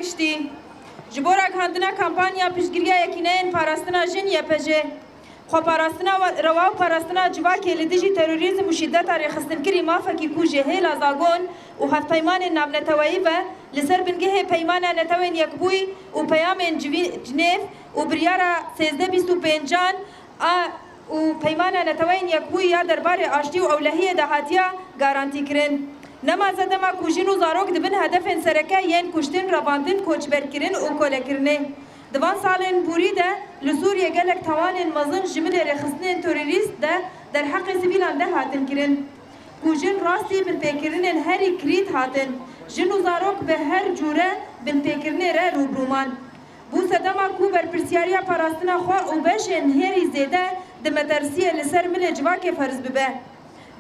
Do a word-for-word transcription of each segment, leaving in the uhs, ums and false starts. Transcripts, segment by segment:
Giştî, ji bo ragihandina kampanya piştgiriya Yekîneyên Parastina Jin, Y P J, xweparastina we-, rewa û parastina civakê li dijî terorîzm û şîdeta rêxistinkirî mafekî ku ji hêla Zagon û hevpeymanên navneteweyî ve li ser bingehê Peymana Netewên Yekbûyî û peyamên civî-, Cinêv û biryara sêzdeh bîst û pêncan a û Peymana Neteweyên Yekbûyî ya derbarê aştî û ewlehiyê de hatiye garantîkirin. Nema sedema ku jin û zarok dibin hedefên sereke yên kuştin, revandin, koçberkirin û kolekirinê. Di van salên borî de li Sûriyê gelek tawanên mezin ji milê rêxistinên terorîst de derheqê sivîlan de hatin kirin. Ku jin rastî binpêkirinên herî kirît hatin. Jin û zarok bi her cûre binpêkirinê re rûbirû man. Bû sedema ku berpirsiyariya parastina xwe û beşên herî zêde di metirsiyê li ser milê civakê ferz bibe.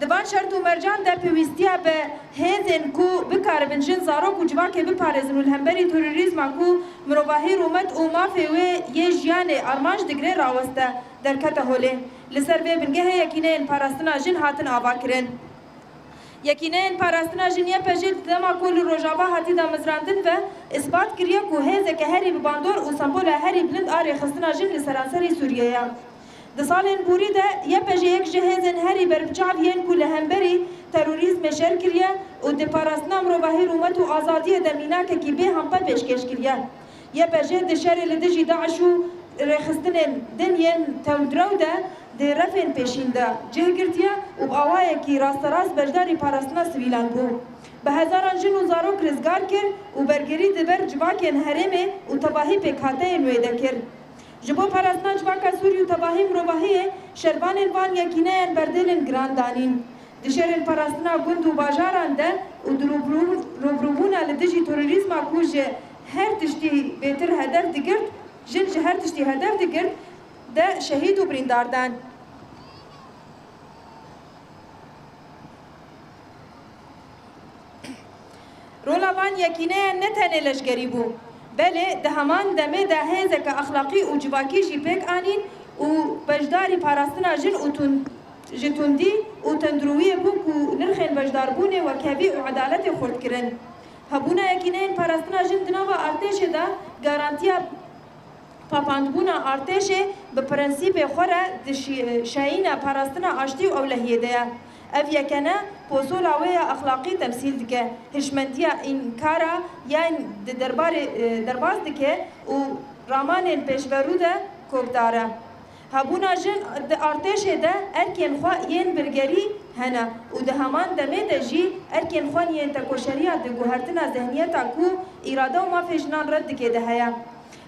Di van şert û mercan de pêwîstiya bi hêzên ku bikaribin jin, zarok û civakê biparêzin û li hemberî terorîzma ku mirovahî, rûmet û mafê wê yê jiyanê armanc digire raweste, derkete holê. Li ser vê bingehê Yekîneyên Parastina Jin hatin avakirin. Yekîneyên Parastina Jin, Y P J, di dema ku li Rojava hatî damezrandin ve, îspat kiriye ku hêzeke herî bi bandor û sembola herî bilind a rêxistina jin li seranserê Sûriyê ye. Di salên borî de Y P J yek ji hêzên herî berbiçav yên ku li hemberî terorîzmê şer kiriye û di parastina mirovahî, rûmet û azadiyê de mînakekî bê hempe pêşkêş kiriye. Y P J di şerê li dijî DAIŞ û rêxistinên din yên tundrew de di refên pêşîn de cih girtiye û bi awayekî rasterast beşdarî parastina sivîlan bû. Bi hezaran jin û zarok rizgar kir û bergirî di ber civakên herêmê û tevahî pêkhateyên wê de kir. Ji bo parastina civaka Sûrî û tevahî mirovahiyê, şervanên van yekîneyan berdêlên giran danîn. Di şerên parastina gund û bajaran de û di rûbirû-, rûbirûbûna li dijî terorîzma ku ji her tiştî bêtir hedef digirt, jin ji her tiştî hedef digirt, de şehîd û birîndar dan. Rola van yekîneyan ne tenê leşgerî bû, belê di heman demê de hêzeke exlaqî û civakî jî pêk anîn û beşdarî parastina jin û tund-, ji tundî û tundrûyê bû ku nirxên beşdarbûnê, wekhevî û edaletê xurt kirin. Hebûna yekîneyên parastina jin di nava artêşê de garantiya papandbûna artêşê bi prensîpê xwe re di şî-, şayîna parastina aştî û ewlehiyê de ye. Ev yekene posola wê ya exlaqî temsîl dike, hişmendiya înkara yan di derbarê, e, derbas dike û ramanên pêşverû de kokdar e. Hebûna jin di artêşê de erkên xwe yên birgerî hene û di heman demê de jî erkên xwe yên tekoşeriya di guhertina zihniyeta ku îrade û mafê jinan red dike de heye.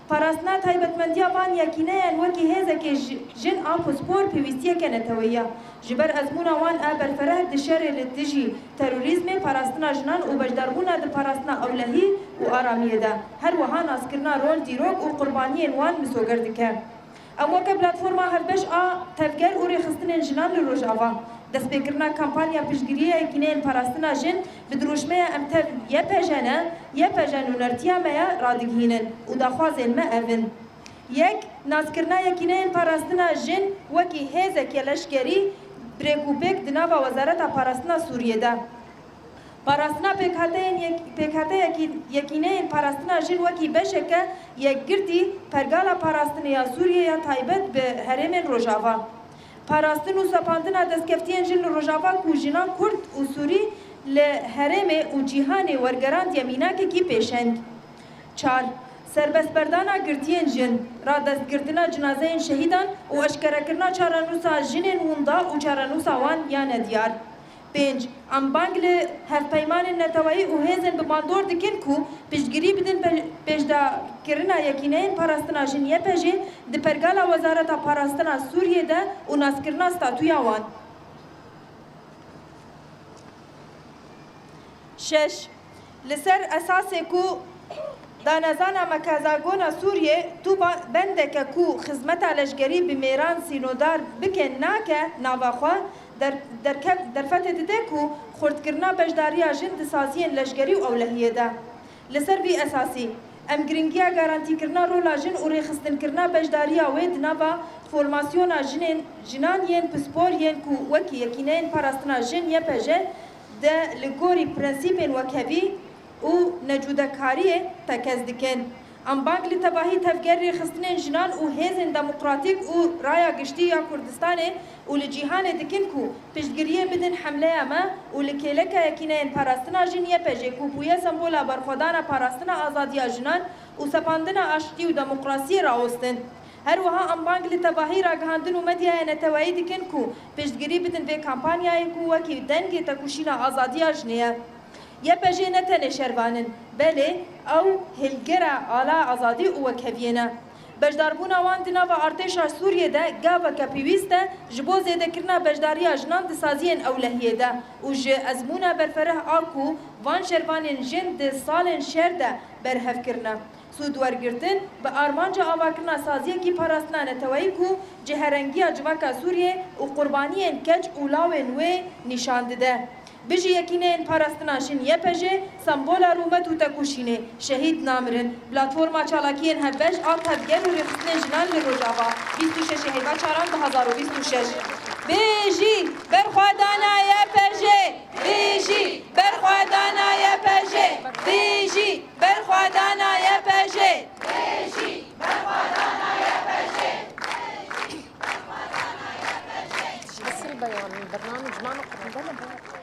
Parastina taybetmendiya van yekîneyan wekî hêzekê ji-, jin a pispor pêwîstiyeke neteweyî ye. Ji ber ezmûna wan a berfereh di şerê li dijî terorîzmê, parastina jinan û beşdarbûna di parastina ewlehî û aramiyê de, her wiha naskirina rol dîrok û qurbaniyên wan misoger dike. Em weke platforma hevbeş a tevger û rêxistinên jinan li Rojava, destpêkirina kampanya piştgiriyê yekîneyên parastina jin bi dirûşmeya Em Tev Y P J ne, Y P J nûnertiya me ye, radigihînin û daxwazên me ev in. Yek, naskirina yekîneyên parastina jin wekî hêzeke leşkerî, bi rêk û pêk di nava Wezareta Parastina Sûriyê de. Parastina pêkhateyên yek-, pêkhateyekî yekîneyên parastina jin wekî beşeke yekgirtî pergala parastinê ya Sûriyê ya taybet bi herêmên Rojava. Parastin û sepandina destkeftiyên jin li Rojava ku jinan Kurd û Sûrî li herêmê û cîhanê wergerandiye mînakekî pêşeng. Çar, serbestberdana girtiyên jin, radestgirtina cinazeyên şehîdan û eşkerekirina çarenûsa jinên winda û çarenûsa wan ya nediyar. Pênc, em bang li hevpeymanên neteweyî û hêzên bi bandor dikin ku piştgirî bidin pe-, pêşdakirina yekîneyên parastina jin Y P J di pergala Wezareta Parastina Sûriyê de û naskirina statûya wan. Şeş, li ser esasê ku danezana me ka Zagona Sûriyê tu ba-, bendeke ku xizmeta leşkerî bi mêran sînodar bike nake nava xwe, der-, derkev-, derfetê dide ku xurtkirina beşdariya jin di saziyên leşkerî û ewlehiyê de. Li ser vî esasî, em giringiya garantîkirina rola jin û rêxistinkirina beşdariya wê di nava formasyona jinên, jinan yên pispor yên ku wekî Yekîneyên Parastina Jin, Y P J, de li gorî prensîpên wekhevî û necudekariyê tekez dikin. Em bang li tevahî tevger rêxistinên jinan û hêzên demokratîk û raya giştî ya Kurdistanê û li cîhanê dikin ku piştgiriyê bidin hemleya me û li kêleka Yekîneyên Parastina Jin Y P J ku bûye sembola berxwedana parastina azadiya jinan û sepandina aştî û demokrasiyê rawestin. Her wiha em bang li tevahî ragihandin û medyaya neteweyî dikin ku piştgirî bidin vê kampanyayê ku wekî dengê tekoşîna azadiya jinê ye. Y P J ne tenê şervan in, belê ew hilgera ala azadî û wekheviyê ne. Beşdarbûna wan di nava artêşa Sûriyê de gaveke pêwîst e ji bo zêdekirina beşdariya jinan di saziyên ewlehiyê de û ji ezmûna berfereh a ku van şervanên jin di salên şer de berhev kirine. Sûdwergirtin bi armanca avakirina saziyekî parastina neteweyî ku cihêrengiya civaka Sûriyê û qurbaniyên keç û lawên wê nîşan dide. Bijî Yekîneyên Parastina Jin Y P J, sembola rûmet û tekoşînê, şehîd namirin. Platforma Çalakiyên Hevbeş a tevger û rêxistinên jinan li Rojava, bîst û şeş heyva çaran du hazar û bîst û şeş. Bijî berxwedana Y P J! Bijî berxwedana Y P J! Bijî berxwedana Y P J! Esil beyan, bernamij mano qutindene.